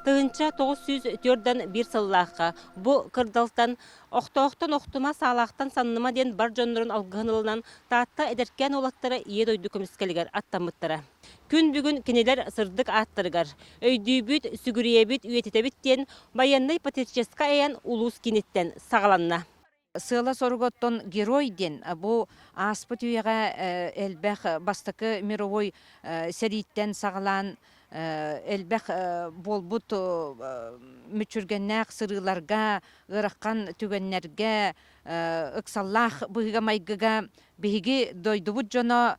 1941 сыллаахха бу кырдалтан Охтоохтон охтума, саалаахтан санныма диэн бар дьоннорун алгыһын ылынан Таатта эдэркээн уолаттара Ийэ дойду көмүскэлигэр аттаммыттара. Күн бүгүн кинилэр сырдык ааттарыгар өйдүүбүт, сүгүрүйэбит, үйэтитэбит диэн байыаннай-патриотическай айан улуус кииниттэн саҕаланна. Сыала-соруга оттон герой диэн бу ааспыт үйэҕэ элбэх бастакы мировой сэрииттэн саҕалаан элбэх буолбут мүччүргэннээх сырыыларга, ыарахан түгэннэргэ, ыксаллаах быһыыга-майгыга биһиги дойдубут дьоно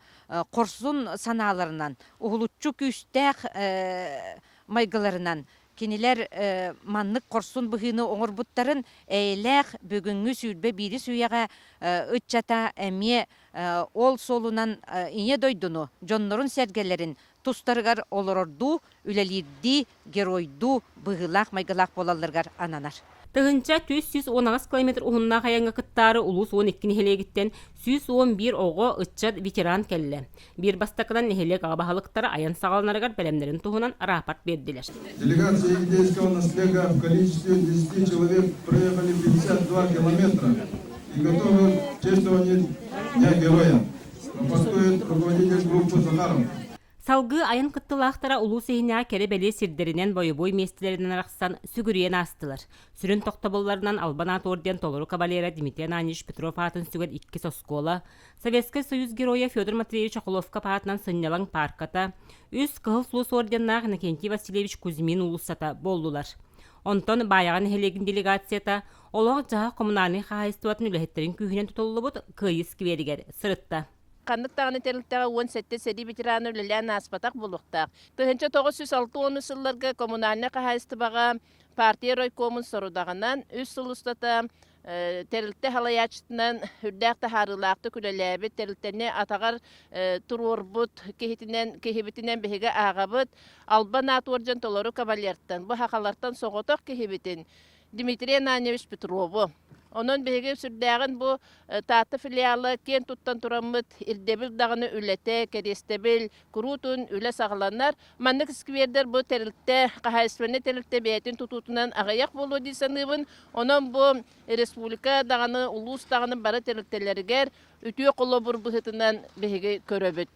хорсун санааларынан, уһулуччу күүстээх майгыларынан кинилэр маннык хорсун быһыыны оҥорбуттарын эйэлээх бүгүҥҥү 21-ис үйэҕэ ыччата эмиэ ол суолунан Ийэ дойдуну, дьоннорун-сэргэлэрин тустарыгар олорордуу, үлэлиирдии, геройдуу быһыылаах-майгылаах буолалларыгар ананар. 1418 километр уһуннаах айаҥҥа кыттаары улуус 12 нэһилиэгиттэн 111 оҕо, ыччат, ветеран кэллэ. Биир бастакынан нэһилиэк аҕа баһылыктара айан саҕаланарыгар бэлэмнэрин туһунан рапорт биэрдилэр. Делегация Евдейского наслега в количестве 10 человек проехали 52 километра и готовы к чествованию Дня Героя. Рапортует руководитель группы Захаров. Салгыы айан кыттыылаахтара улуус иһинээҕи кэрэ-бэлиэ сирдэринэн бойобуой миэстэлэринэн арахсан сүгүрүйэн аастылар. Сүрүн тохтобулларынан Албан аат орден толору кавалера Дмитрий Ананьевич Петров аатын сүгэр иккис оскуола, Советскай Союз Геройа Федор Матвеевич Охлопков аатынан сынньалаҥ паарката, үс Кыһыл Сулус орденнаах Иннокентий Васильевич Кузьмин уулуссата буоллулар. Онтон Баайаҕа нэһилиэгин делегацията олох-дьаһах коммунальнай хаһаайыстыбатын үлэһиттэрин күүһүнэн тутуллубут Кыайыы скверигэр сырытта. Ханнык даҕаны тэрилтэҕэ 17 сэрии ветерана үлэлээн ааспатах буолуохтаах. 1960 сылларга коммунальнай хаһаайыстыбаҕа партия райкомун сорудаҕынан үс сыл устата тэрилтэ салайааччытынан үрдээх таһаарыылаахтык үлэлээбит, тэрилтэни атаҕар туруорбут киһитинэн, киһибитинэн биһиги ааҕабыт. Албан аат уордьан толору кавалертан, бу сахалартан соҕотох киһибитин Дмитрий Ананьевич Петрову. Онон биһиги сүрдээҕин бу Таатта филиала киэн туттан тураммыт ирдэбил даҕаны үлэтэ, кэриэстэбил, куруутун үлэ саҕаланар. Маннык сквердэр бу тэрилтэ, хаһаайыстыбаннай тэрилтэ бэйэтин тутуутунан аҕыйах буолуо дии саныыбын. Онон бу республика даҕаны, улуус даҕаны бары тэрилтэлэригэр үтүө холобур быһыытынан биһиги көрөбүт.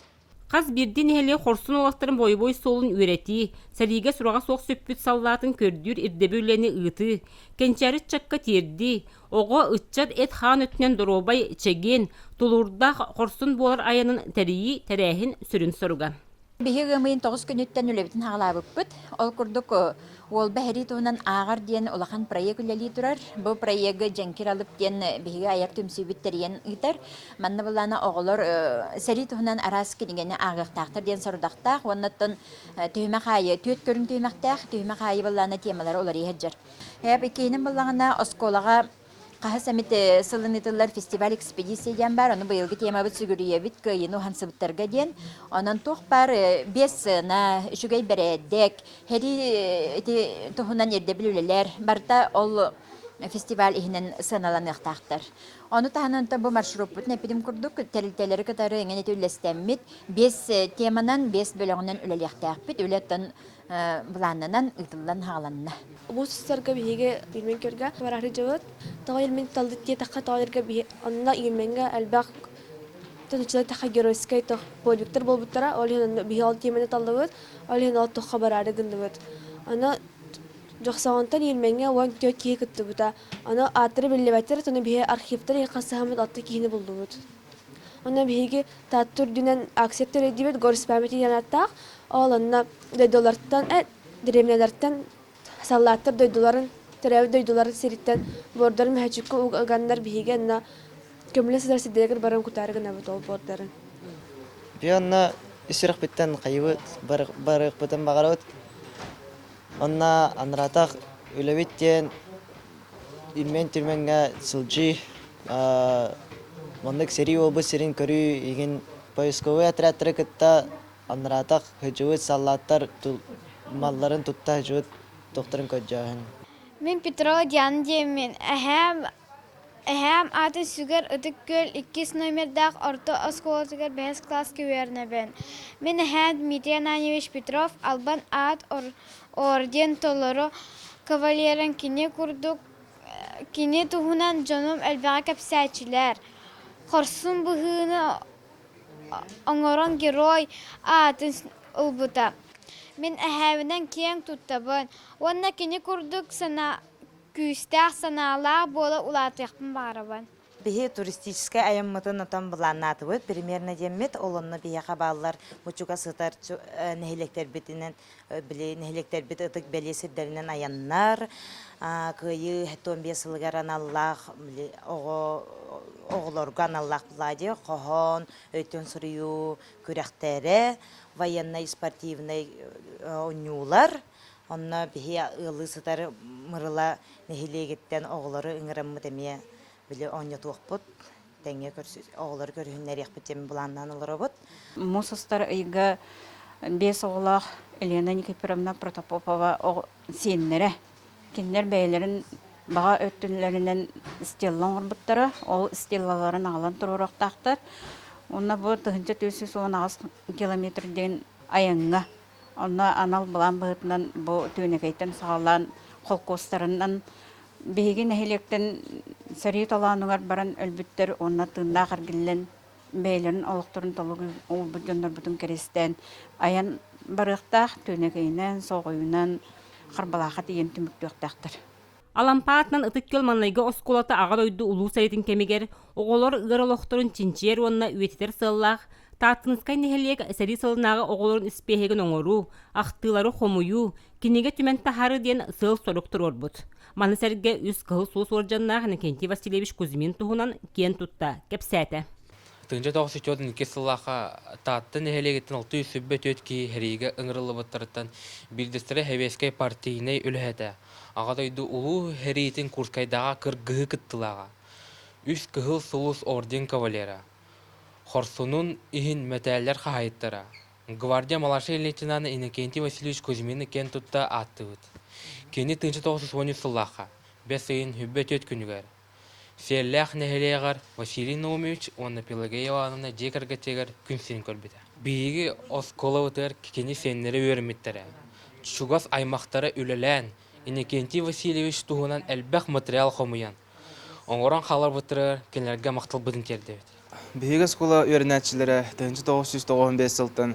Хас биирдии нэһилиэк хорсун уолаттарын бойобуой суолун үөрэтии, сэриигэ сураҕа суох сүппүт саллаатын көрдүүр ирдэбил үлэни ыытыы, кэнчээри ыччакка тиэрдии, оҕо, ыччат эт-хаан өттүнэн доруобай, чэгиэн, тулуурдаах, хорсун буолар айанын тэрийии, тэрээһин сүрүн соруга. Биһиги ыам ыйын тоҕус күнүттэн үлэбитин саҕалаабыппыт. Ол курдук Уолба сэрии туһунан ааҕар диэн улахан проект үлэлии турар. Бу проегы Дьэҥкир Алып диэн биһиги айар түмсүүбүт тэрийэн ыытар. Манна былаана оҕолор сэрии туһунан араас кинигэни ааҕыахтаахтар диэн сорудахтаах уонна оттон түһүмэх аайы түөрт көрүҥ түһүмэхтээх, түһүмэх аайы былаана темалара уларыйа сылдьар. Иккиһинэн буоллаҕына оскуолаҕа Хаһыс эмит сылын ыытыллар фестиваль экспедиция диэн баар, ону быйылгы темабыт сүгүрүйэбит кыайыыны уһансыбыттарга диэн. Онон туох баар биэс сыана, үчүгэй бэрээдэк, сэрии ити туһунан ирдэбил үлэлэр барыта ол фестиваль иһинэн сыаналаныахтаахтар. Ону таһынан бу маршруппутун эппитим курдук тэрилтэлэри кытары эҥин ити үллэстэммит биэс теманан, биэс бөлөҕүнэн үлэлиэхтээхпит. Үлэ оттон былааннанан ыытыллан хааланна. Улуус сарга биһиги Ильмень көргө бараары дьыбыт. Тоҕо Ильмень талдыт диэтэххэ, тоҕо эргэ биһи онно Ильмеҥҥэ элбэх тутуччулар таха геройскай тох подвигтар буолбуттара. Ол иһин онно биһи ол тиэмэни таллыбыт. Ол иһин ол тоххо бараары гынныбыт. Аны Дьохсоҕонтон Ильмеҥҥэ 14 киһи кыттыбыта. Аны ааттара биллибэттэр, ону биһи архивтар иһин хасыһаммыт алта киһини буллубут. Онно биһиги Таатта үрдүнэн акция тэрийдибит Горсть памяти диэн ааттаах. Ол онно дойдулартан, дэриэбинэлэртэн саллааттар дойдуларын, төрөөбүт дойдуларын сириттэн буордарын мөһөччүккэ уганнар биһиги онно көмүлэ сытар сирдэригэр баран кутаары гынабыт ол буордарын. Би онно ис сүрэхпиттэн хайыбыт барыахпытын баҕарабыт. Онно анараатах үлэбит диэн Ильмень-Түрмэҥҥэ сылдьыы, маннык сэрии буолбут сирин көрүү игин поисковай отрядтары кытта анараатах сылдьыбыт саллааттар малларын тутта сылдьыбыт тохторун көрдөөһүн. Мин Петрова Диана диэммин. Эһээм Эһээм аатын сүгэр Ытык Күөл иккис номердаах орто оскуолатыгар бэһис кылааска үөрэнэбин. Мин эһээм Дмитрий Ананьевич Петров албан аат орден толору кавалерын кини курдук кини туһунан дьонум элбэҕи кэпсээччилэр. Хорсун быһыыны оҥорон герой аатын ылбыта. Мин эһээбинэн киэҥ туттабын уонна кини курдук санаа күүстээх санаалаах буола улаатыахпын баҕарабын. Биһи туристическай айаммытын отон былааннаатыбыт. Примерно диэммит, ол онно биһиэхэ бааллар мучуга сытар нэһилиэктэрбитинэн, били нэһилиэктэрбит ытык бэлиэ сирдэринэн айаннар, Кыайыы 75 сылыгар аналлаах били оҕо оҕолорго аналлаах Влади хоһоон, өйтөн суруйуу күрэхтэрэ, военнай спортивнай оонньуулар, Онно биһи ыаллыы сытар Мырыла нэһилиэгиттэн оҕолору ыҥыраммыт эмиэ били оонньотуохпут, тэҥҥэ оҕолору көрүһүннэриэхпит диэн былааннаан олоробут. Муус устар ыйга биэс оҕолоох Елена Никифоровна Протопопова сиэннэрэ. Кинилэр бэйэлэрин баҕа өттүлэринэн стелла оҥорбуттара. Ол стеллаларын аҕалан туруоруохтаахтар. Уонна бу 1418 километр диэн айаҥҥа Онно анал былаан быһыытынан бу Түөнэкэйтэн саҕалаан холкуостарынан биһиги нэһилиэктэн сэрии толоонугар баран өлбүттэр уонна тыыннаах эргиллэн бэйэлэрин олохторун толук уурбут дьоннорбутун кэриэстээн айан барыахтаах Түөнэкэйинэн, Соҕойунан, Харбалаахха тиийэн түмүктүөхтээхтэр. Алампа аатынан Ытык Күөл маҥнайгы оскуолата Аҕа дойду Улуу сэриитин кэмигэр оҕолор ыар олохторун чинчийэр уонна үйэтитэр сыаллаах Тааттынскай нэһилиэк сэрии сылынааҕы оҕолорун испиэһэгин оҥоруу, ахтыылары хомуйуу, кинигэ түмэн таһаарыы диэн сыал-сорук туруорбут. Маны сэргэ үс Кыһыл Сулус уордьаннаах Иннокентий Васильевич Кузьмин туһунан киэн тутта кэпсээтэ. 1992 сыллаахха Таатта нэһилиэгиттэн 624 киһи сэриигэ ыҥырыллыбыттарыттан биирдэстэрэ сэбиэскэй партийнай үлэһитэ, Аҕа дойду Улуу сэриитин Курскайдааҕы кыргыһыы кыттыылааҕа, үс Кыһыл Сулус орден кавалера, хорсунун иһин мэтээллэр хаһаайыттара, гвардия младшай лейтенана Иннокентий Васильевич Кузьмины киэн тутта ааттыыбыт. Кини 1913 сыллаахха, бэс ыйын 24 күнүгэр, Сиэллээх нэһилиэгэр Василий Наумович уонна Пелагея Ивановна дьиэ кэргэттэригэр күн сирин көрбүтэ. Биһиги оскуолабытыгар кини сиэннэрэ үөрэммиттэрэ. Чугас аймахтара үлэлээн, Иннокентий Васильевич туһунан элбэх материал хомуйан, оҥорон хааларбытыгар кинилэргэ махталбытын тиэрдэбит. Биһиги оскуола үөрэнээччилэрэ 1995 сылтан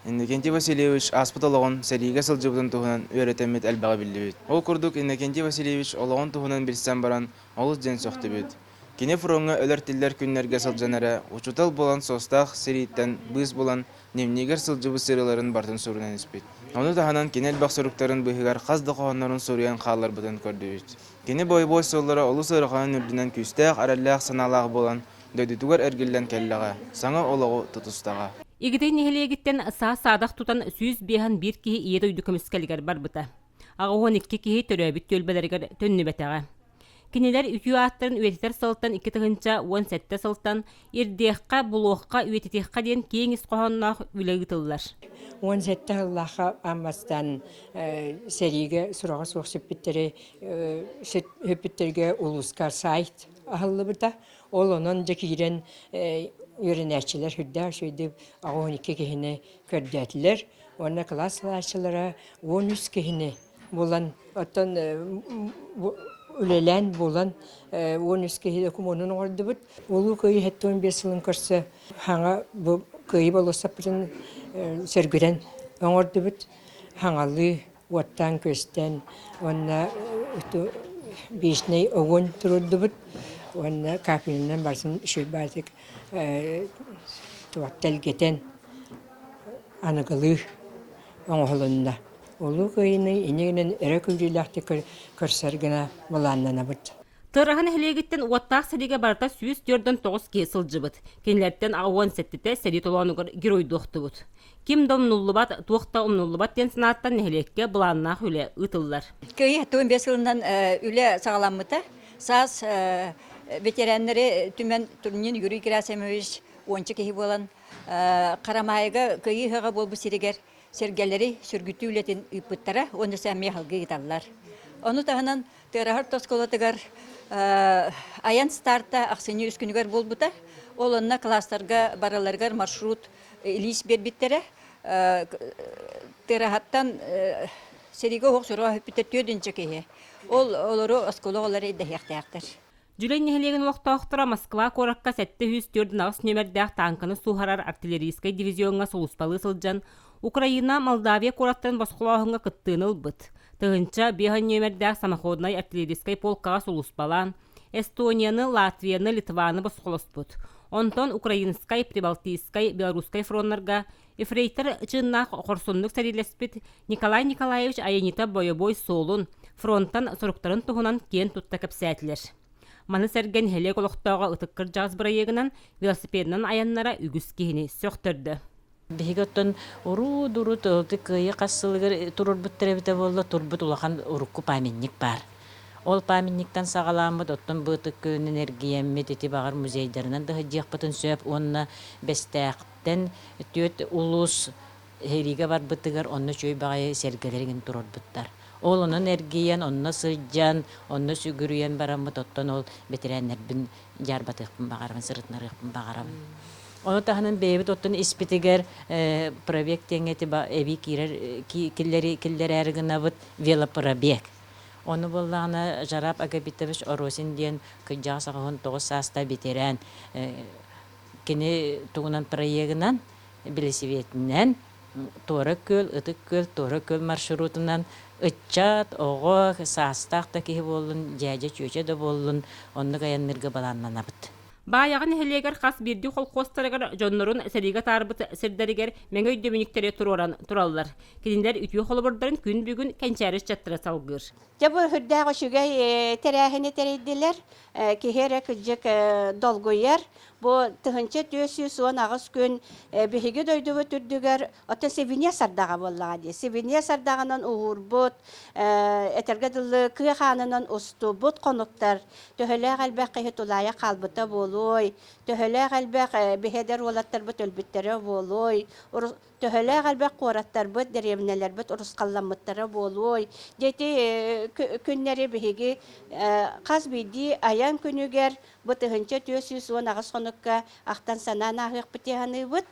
Иннокентий Васильевич ааспыт олоҕун, сэриигэ сылдьыбытын туһунан үөрэтэммит элбэҕи биллибит. Ол курдук Иннокентий Васильевич олоҕун туһунан билсэн баран олус диэн сөхтүбүт. Кини фроҥҥа өлөр-тиллэр күннэргэ сылдьан эрэ учуутал буолан суостаах сэрииттэн быыс булан дневнигэр сылдьыбыт сырыыларын барытын сурунан испит. Ону таһынан кини элбэх суруктарын быыһыгар хас да хоһооннорун суруйан хаалларбытын көрдүбүт. Кини бойобуой суоллара олус ыараханын үрдүнэн күүстээх, эрэллээх санаалаах буолан дойдутугар эргиллэн кэллэҕэ, саҥа олоҕу тутустаҕа. Игидэй нэһилиэгиттэн саа-саадах тутан 151 киһи Ийэ дойду көмүскэлигэр барбыта. 82 киһи төрөөбүт түөлбэлэригэр төннүбэтэҕэ. Кинилэр үтүө ааттарын үйэтитэр сылтан 2017 сылтан ирдиэххэ, булуохха, үйэтитиэххэ диэн киэҥ ис хоһоонноох үлэ ыытыллар. 17 сыллаахха аан сэриигэ сураҕа суох сүппүттэри сүппүттэргэ улууска сайт аһыллыбыта. Ол онон дьэ киирэн үөрэнээччилэр сүрдээх үчүгэйдик 82 киһини көрдөөтүлэр уонна кылаас салааччылара 13 киһини булан оттон үлэлээн булан 13 киһи докумуонун оҥордубут. Улуу Кыайыы 75 сылын көрсө хаҥа бу Кыайыы болуоссаппытын сөргүтэн оҥордубут. Хаҥалыы уоттаан-күөстээн уонна вечный огонь туруордубут уонна капельнан барытын үчүгэй туох тэлгэтэн аныгылыы оҥоһулунна. Улуу Кыайыыны иннинэн өрө күүрүүлээхтик көрсөр гына былааннанабыт. Тыараһа нэһилиэгиттэн уоттаах сэриигэ барыта 149 киһи сылдьыбыт. Кинилэртэн 87-тэ сэрии толоонугар геройдуохтубут. Ким да умнуллубат, туох да умнуллубат диэн санааттан нэһилиэккэ былааннаах үлэ ыытыллар. Кыайыы 75 сылынан үлэ саҕаламмыта. Саас ветераннары түмэн Турнин Юрий Герасимович уонча киһи буолан Харамаайыга Кыайыы ыһыаҕа буолбут сиригэр сэргэлэри сүргүтүү үлэтин ыыппыттара уонна сэмми аһылгы ыыталлар. Ону таһынан Тыараһар оскуолатыгар Айан старта ахсынньы үс күнүгэр буолбута. Ол онно класстарга барыларыгар маршрут илиис биэрбиттэрэ. Тыараһаттан сэриигэ оһох суруга бүппүттэр түөрдүнчэ киһи. Ол олору оскуола оҕолоро ирдэһиэхтээхтэр. Дьүлэй нэһилиэгин олохтоохторо Москва куоракка 748 нүөмэрдээх тааҥканы сууһарар артиллерийскай дивизиоҥҥа сулууспалыы сылдьан, Украина Молдавия куораттарын босхолооһуҥҥа кыттыыны ылбыт. 1005 нүөмэрдээх самоходнай артиллерийскай полкаҕа сулууспалаан, Эстонияны, Латвияны, Литваны босхолоспут. Онтон Украинскай, Прибалтийскай, Белорусскай фроннарга Ефрейтор чыыннаах хорсуннук сэриилэспит Николай Николаевич айанньыта бойобуой суолун, фронтан суруктарын туһунан киэн тутта кэпсээтилэр. Маны сэргэ нэһилиэк олохтооҕо Ытык кырдьаҕас бырайыагынан велосипедынан айаннара үгүс киһини сөхтөрдө. Биһиги оттон уруу-дурут кыайыы хас сылыгар туруорбуттар эбитэ буолла, турбут улахан урукку памятник баар. Ол памятниктан саҕалааммыт оттон бу ытык күөнүн эргийэммит ити баҕар музейдарынан да сылдьыахпытын сөп уонна Бэстээхтэн түөрт улуус сэриигэ барбытыгар онно үчүгэй баҕайы сэргэлэр игин туруорбуттар. Ол онон эргийэн, онно сылдьан, онно сүгүрүйэн бараммыт оттон ол бэтэрээннэрбин дьаарбатыахпын баҕарабын, сырытынарыахпын баҕарабын. Ону таһынан бэйэбит оттон испитигэр пробег диэҥҥэ ити эбии киирэр киллэрээри гынабыт велопробег. Ону буоллаҕына Жарап Агапитович Оросин диэн кырдьаҕас 89 саастаах ветеран кини тугунан проегынан билисибиэтинэн Туора Күөл, Ытык Күөл, Туора Күөл маршрутунан ыччат, оҕо, саастаах да киһи буоллун, дьээдьэ, чүөчэ да буоллун, оннук айанныырга былааннанабыт. Баайаҕа нэһилиэгэр хас биирдии холкуостарыгар дьоннорун сэриигэ атаарбыт сирдэригэр мэҥэ өйдөбүнньүктэри туруоран тураллар. Кинилэр үтүө холобурдарын күн бүгүн кэнчээри ыччаттара салгыыр. Дьэ бу сүрдээх үчүгэй тэрээһини тэрийдилэр. Киһи эрэ кырдьык долгуйар. Бу 1418 күн биһиги дойдубут үрдүгэр оттон сибиниэ сардаҕа буоллаҕа дии. Сибиниэ сардаҕынан уһуурбут, этэргэ дылы кыа хаанынан устубут хонуктар төһөлөөх элбэх киһи тулаайах хаалбыта буолуой, төһөлөөх элбэх биһэдэр уолаттарбыт өлбүттэрэ буолуой, төһөлөөх элбэх куораттарбыт, дэриэбинэлэрбит урусхалламмыттара буолуой. Дьэ ити күннэри биһиги хас биирдии айан күнүгэр бу 1418 хонукка ахтан-санаан ааһыахпыт дии саныыбыт.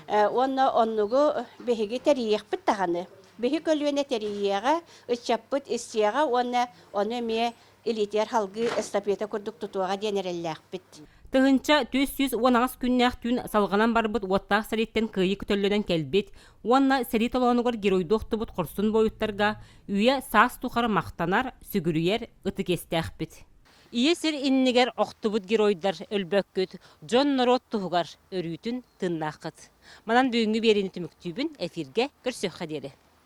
Уонна оннугу биһиги тэрийиэхпит даҕаны. Биһи көлүөнэ тэрийиэҕэ, ыччаппыт истиэҕэ уонна ону эмиэ илиитигэр салгыы эстафета курдук тутуоҕа диэн эрэллээхпит. 1418 күннээх түүн салҕанан барбыт уоттаах сэрииттэн кыайыы көтөллөнөн кэлбит уонна сэрии толоонугар геройдуу охтубут хорсун буойуттарга үйэ саас тухары махтанар, сүгүрүйэр ытык иэстээхпит. Ийэ сир иннигэр охтубут геройдар өлбөккүт, дьон-норуот туһугар өрүүтүн тыыннааххыт. Манан бүгүҥҥү биэриини түмүктүүбүн, эфиргэ көрсүөххэ диэри.